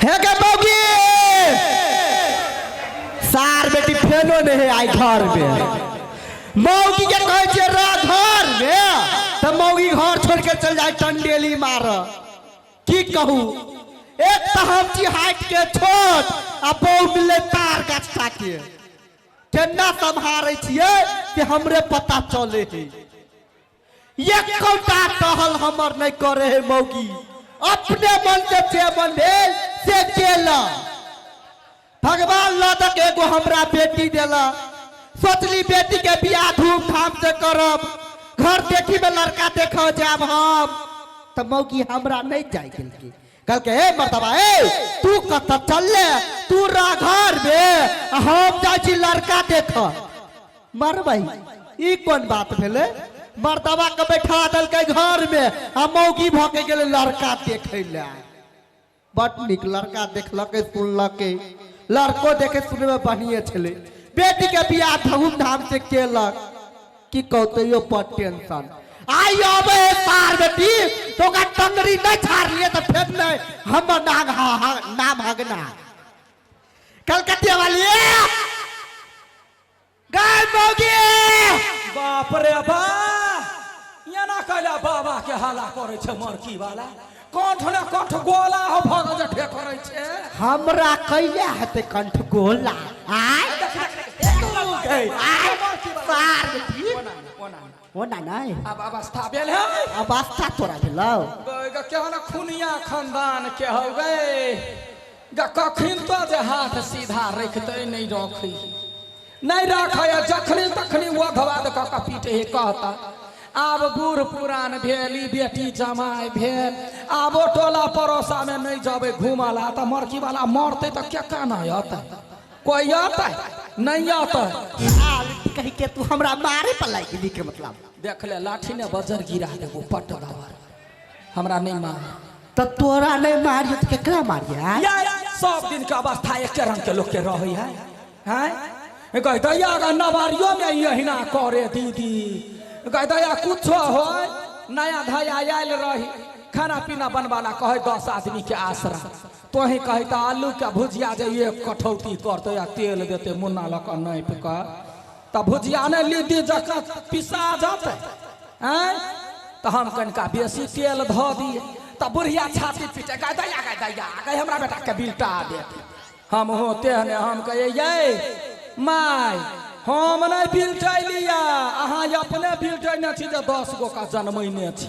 हे गे मौगी, सार बेटी फेनो नहीं है आई घर में। मौगी के कहै छियै रह घर में तऽ मौगी घर छोड़ के चल जाय टंडेली मार। की कहू, एक तऽ हम छी हाइट के छोट आ बहु मिललै तार गाछटा के। केना सम्हारै छियै कि हमरे पता चले है। एकोटा टहल हमर नहीं करे है मौगी, अपने मन से जे मन भेल से केला। भगवान लऽ दऽ के एगो हमरा बेटी देला, सोचली बेटी के बियाह धूमधाम से करब, घर देखी में लड़का देखो जाब हम, तऽ मौगी हमरा नहीं जाय गेलकै। कहलकै हे मर्दबा ए तू कतऽ चलले, तू रह घर में आ हम जाइ छी लड़का देख। मरबै ई कोन बात भेलै? मर्दबा के बैठा देलकै घर में आ मौगी भऽ के गेलै लड़का देखै लए। बड नीक लड़का देखलकै सुनलकै, लड़को देखे सुनने में बढ़िए छलै। बेटी के बियाह धूमधाम से केलक। की कहू तैयो पर टेंशन आई अबे है सार बेटी तो ओकरा टंगरी नहीं छाड़लिए तो फेर नहीं हमर नाम हा, हा, नाम हगना। कलकतिया वाली गाय मौगी। बाप रे बा, एना कैला बाबा के हाला करै छै मरकी वाला, कंठ ने कंठ गोला हो भग जठे करै छै। हमरा कैला हेतै कंठ गोला? आय आय सार बेटी ओना नहि। आब अवस्था भेल है। अवस्था तोरा भेलौ? गै केहन खुनिया खानदान के हौ गै, ग कखन तो जे हाथ सीधा रखतै नहि रखै, नहि रखै, जखनी तखनी वधवा दऽ कऽ पीटे हे। कहता आब बूढ़ पुरान भेल, ई बेटी जमाय भेल, आबो टोला पड़ोसामे नहि जबै घूमऽ ला तऽ मरकी वाला मरतै तऽ के काना अतै? कोई अतै? नहि अतै। कहि के तू हमरा मारे पर लागि गेली के मतलब? देख ले लाठी ने बजर गिरा देबो पट दबर, हमरा नहि मार। तऽ तोरा नहि मारियो तऽ केकरा मारियो? या सब दिन के अवस्था एके रंग के लोक के रहै है। हैं कह दैया अगर नवारियो में अहिना करे दीदी, कह दैया कुछो होय, नया धया आयल रही खाना पीना बनवाला कहे 10 आदमी के आसरा, तोही कहे तऽ आलू के भुजिया जे एक कठौती करते या तेल देते मुन्ना लऽ कऽ नापि कऽ तऽ भुजिया नहि लीदी जकाँ पिसा जेतै। आँय तऽ हम कनिका बेसी तेल धऽ दिए तऽ बुढ़िया छाती पीटे, गाय दैया गाय दैया गाय हमरा बेटाके बिलटा देत। हम हो तेहने हम कहिए यै माय हम नहि बिलटैलियै, अहाँ अपने बिलटैने छी जे 10 गो का जनमैने छी।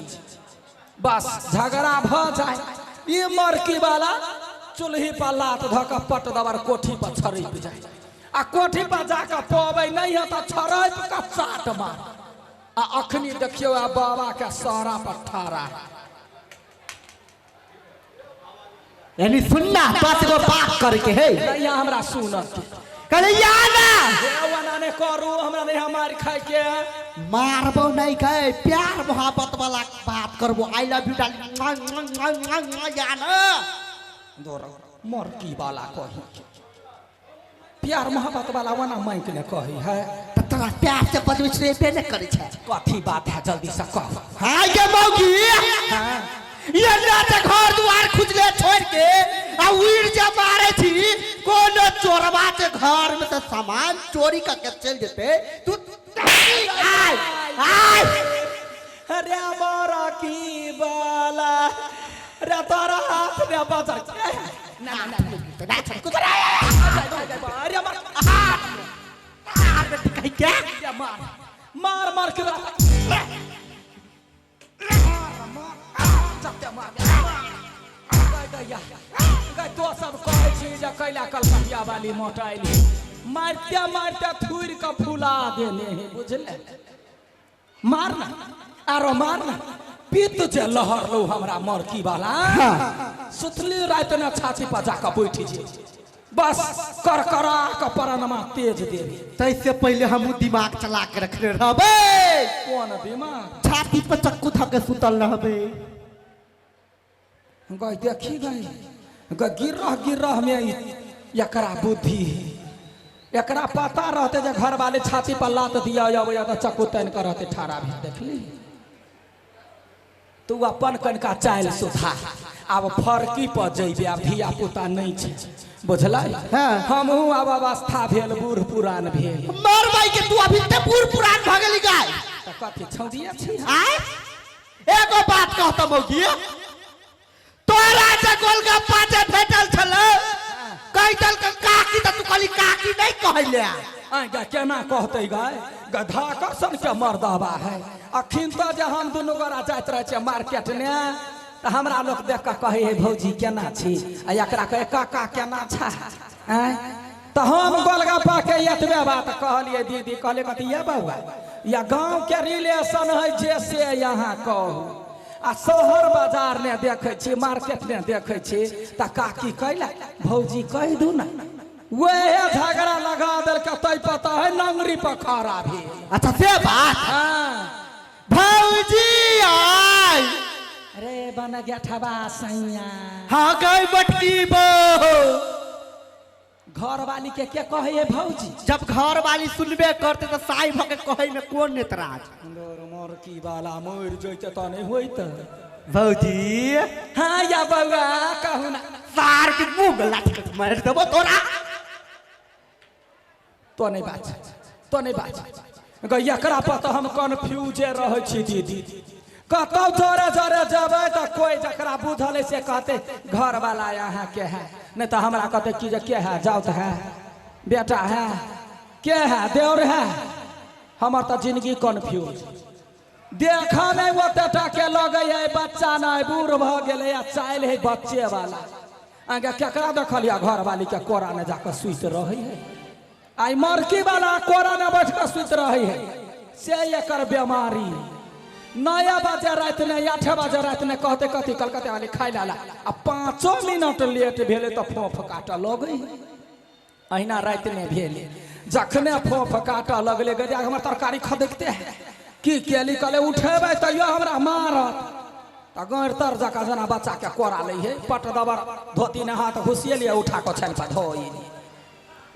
बस झगड़ा भऽ जाय। ई मरकी वाला चूल्ही पर लात धऽ कऽ पट दबर कोठी पर छड़पि जाय, आ कोठी पर जाकऽ पबै नहि है तऽ छड़पि कऽ चाट मार। आ अखनी देखियौ आ बाबा के सहरा पर ठाड़ा है। यानी सुनना 10 गो बात करके है। नहीं हमरा सुनत कहले या ना हे ओना ने करू, हमरा नहीं मार खाय के। मारबो नहीं कहे, प्यार मोहब्बत वाला बात करबो, I love you डाली या ना। दौड़ मरकी वाला कही प्यार मोहब्बत वाला ओना माइक ने कही है। तऽ तोरा प्यार से बजबै छै एबे नहि करै छै। कथी बात है जल्दी से कह। हाँ ये मौगी ये ना ते घर दुआर खुजले छोड़ के आ उड़ जा मारे छी, कोनो चोरबा के घर में से सामान चोरी करके चल जेते तू। आय आय अरे मारा की बाला रे तोरा हाथ में बजर ना ना ना अरे मार बेटी कहीं क्या मार मार मार के मार तो सब कहै छी जे कैला कलकतिया वाली मोटाइली मारते मारते थुरि के फुला देने है, बुझले? मार ना आरो मार ना, पित्त जे लहरलो हमरा मरकी वाला। सुतली राति ने छाती पर जाके बैठ जे, बस करकरा के परनमा तेज देवी। तैसे पहले हम दिमाग चला के रखने रहबे। कोन दिमाग? छाती पर चक्कू धऽ के सुतल रहबे। गई देखी गई ग गिरह गिरह में एकरा बुद्धि है, एकरा पता रहते जे घर वाले छाती पर लात दिया अबैया तऽ चक्कू तानि कऽ रहते ठाड़ा भी। देखली तू अपन कनिका चालि सुधार। आब फरकी पर जइबे, आब धिया पुता नहि छै, बुझलै? हाँ। हमहूँ आब अवस्था भेल, बूढ़ पुरान भेल। मर भाई के, तू अभी ते बूढ़ पुरान भऽ गेली गाय। तऽ कथी छौड़िए छी? आय, एगो बात कहता मौगी, तोरा जे गोलगप्पा जे भेटल छलै, कहि देलक काकी, तऽ तू कहली काकी नहि कहैले। आँय गे, केना कहतै गाय? गधा कसन के मर्दबा है। अखिन तऽ जे हम दुनू गोरा जाइत रहै छियै मार्केट ने, तऽ हमरा लोक देख कऽ कहै है भौजी केना छी, आ एकरा कहै काका केना छा। आँय, तऽ हम गोलगप्पा के एतबे बात कहलियै दीदी, कहलियै कथी ये बौआ, या गाँव के रिलेशन है जे से यहाँ कहू, आ शहर बाजार ने देखै छी, मार्केट ने देखै छी, तऽ काकी कैला भौजी कहि दू ने। वह झगड़ा लगा देलकै, तै पता है नंगरी पर खड़ा भेल। अच्छा से बात। हाँ। भौजी आय। अरे बन गया ठबा सैया। हाँ गई मटकी बो। घर वाली के कहे है भौजी? जब घर वाली सुनबे करते तो साई भके कहे में कोन एतराज? मोरकी वाला मर जैते तऽ नहि होइत। भौजी। हाँ या बौआ, कहू ना। सार के मुंह में लाठी के मार देबो तोरा। तो नहीं बात, तो नहीं बात गै, एकरा पर तऽ हम कन्फ्यूजे रहै छी दीदी। कतौ जोरे जोरे जेबै तऽ कोइ जकरा बुझल है से कहते घर वाला यहाँ के है, नहीं तऽ हमरा कहते कि जे के है, जाउत है, बेटा है, के है, देवर है। हमर तऽ जिंदगी कन्फ्यूज। देखऽ में ओते टाके लगै है बच्चा नहि, बूढ़ भऽ गेलै आ चालि है बच्चे वाला। अहाँके केकरा देखलियै घर वाली के कोरा ने जाकऽ सुति रहै है? आई मरकी वाला कोरा ने बैठ कऽ सुति रहै है, से एकर बेमारी। 9 बजे राति ने, 8 बजे राति ने कहते कथी कलकत्ता वाली खाइ ला, आ 5 मिनट लेट भेलै तऽ फोफ काटऽ लगै है। अहिना राति में भेलै, जखने फोफ काटऽ लगलै, गजा हमर तरकारी खदकते है की केली, कहले उठेबै तैयो हमरा मारत, तऽ गैर तर जकाँ जेना बच्चा के कोरा लै है, पट दबर धोती ने हाथ घुसिएलियै, उठा कऽ छानि पर धोइ।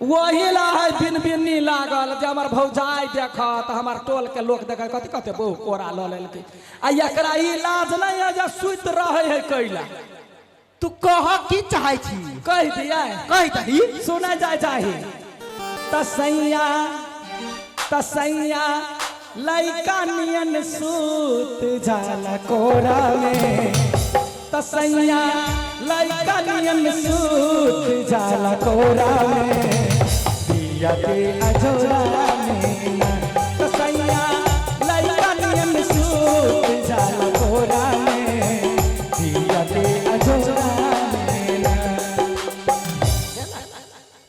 वही ला है बिन बिन्नी लागल जे हमर भौजाइ देखत, हमर टोल के लोक देखत, कथी कहते बहु कोरा लऽ लेलकै, आ एकरा ई लाज नहि है जे सुति रहै है कैला। तू कह की चाहै छी? कहि दियै? कहि दही। सुनै जाय चाही। तसैया तसैया लैका नियन सूत जाला कोरा में, तसैया लैका नियन सूत जाला कोरा में, दिया के अजोरा में, तसैया लैका नियन सूत जाला कोरा में, दिया के अजोरा में।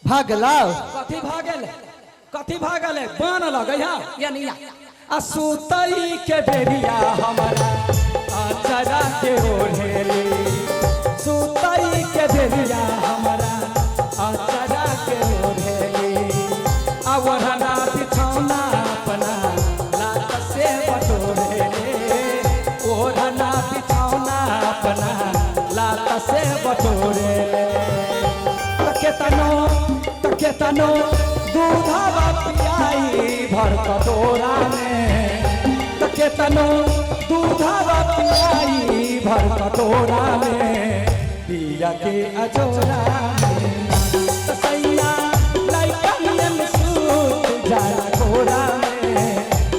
भगला। कथी भागल? कथी भागल है? बान लगै है यानी आ सुतई के बेरिया हमारा अचरा के ओढ़ेली, सुतई के बेरिया हमारा अचरा के ओढ़ेली, आ ओढ़ना बिछौना अपना लात से बटोरेली, ओढ़ना बिछौना अपना लात से बटोरेली, तकेतनो तकेतनो दूधवा पियाई भर कटोरा में, तकेतनो दूधवा पियाई भर कटोरा में, दिया के अजोरा में, तसैया लैका नियन सूत जाला कोरा में,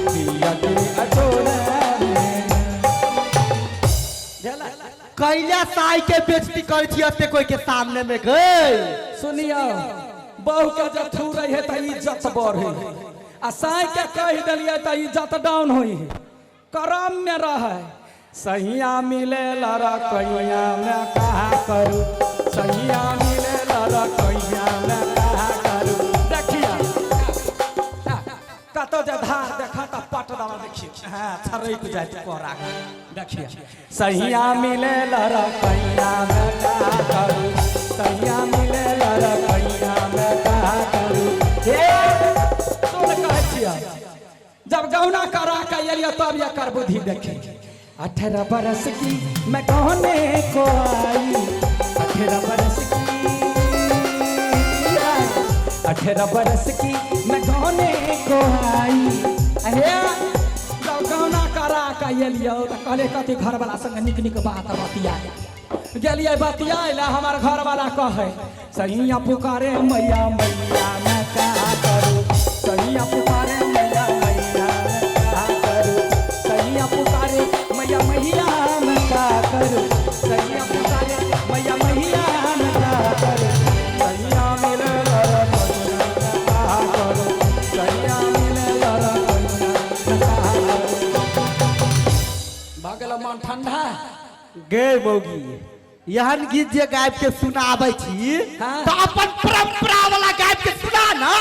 दिया के अजोरा में। कैला साई के बेइज्जती करै छी एते कोई के सामने में गई? सुनियो, बहू के जब थूरै है तऽ इज्जत बढ़े है, आ साई के कहि देलियै तऽ इज्जत डाउन होइ है। करम में रहे सहिया मिले लड़कैया में कहा करू, सहिया मिले लड़कैया में कहा करू। देखिया कतौ जे धार देखा तऽ पट दवा देखिए, हाँ छरैक जाइत कोरा। देखिए सहिया मिले लड़कैया में कहा करू, सहिया मिले लड़कैया में कहा करू। हे सुन कहै छियै, जब गौना करा के एलियै तब एकर बुद्धि देखी। 18 बरस की मैं गौने को आई, 18 बरस की, 18 बरस की मैं गौने को आई। हे जब गौना करा के एलियो तऽ कहले कथी घरवाला संग नीक नीक बात बतिया गेलियै बतियाय ला। हमर घरवाला कहै, सैया पुकारे मैया मैया, मैं का करू? सैया पुकारे मैया मैया, मैं का करू? सैया पुकारे मैया मैया, मैं का करू? सैया पुकारे मैया मैया, मैं का करू? सैया मिले लड़ मैं का करू? सैया मिले लड़ मैं का करू? भऽ गेल मन ठंडा। गे मौगी, एहन गीत जे गाबि के सुनाबै छी, तऽ अपन परंपरा वाला गाबि के सुना ना।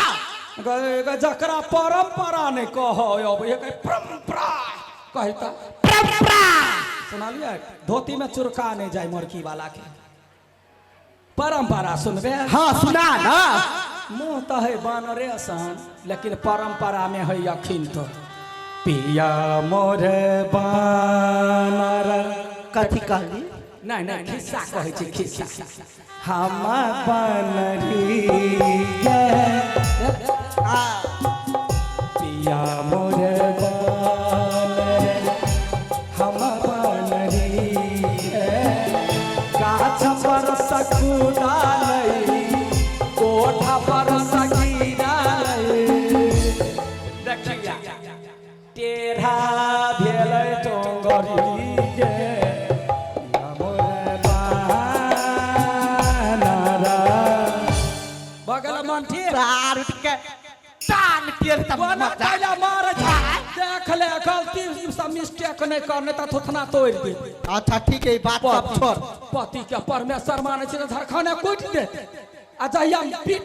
जकरा परंपरा नहि कहऽ अबै है, परंपरा कहता। परंपरा। सुनलियै? धोती में चुरका नहि जाय मरकी वाला के। परंपरा सुनबे? हाँ, सुना ना। मुँह तऽ है बानरे सन, लेकिन परंपरा में है अखिन तो पिया मोर बानर। कथी कहली? नहीं नहीं, खिस्सा कहै छी, खिस्सा। हम बनरी गे, पिया मोर बानर, हम बनरी गे। गाछ पर सकुदालै, कोठा पर सकीदालै। देखिया, टेढ़ा भेलै टोंगरी गे, पिया मोर बानर। बगल मन ठीक? तार उठ के टांग टेढ़ तब कोना मजा। कैला मारै छै? देख ले, गलती सब मिस्टेक नहि कर, नहि तऽ थोथना तोड़ि दे। अच्छा ठीक है, ई बात सब छोड़। पति के परमेश्वर मानै छै तऽ झरखाने कुटि देत आ जहिया पीट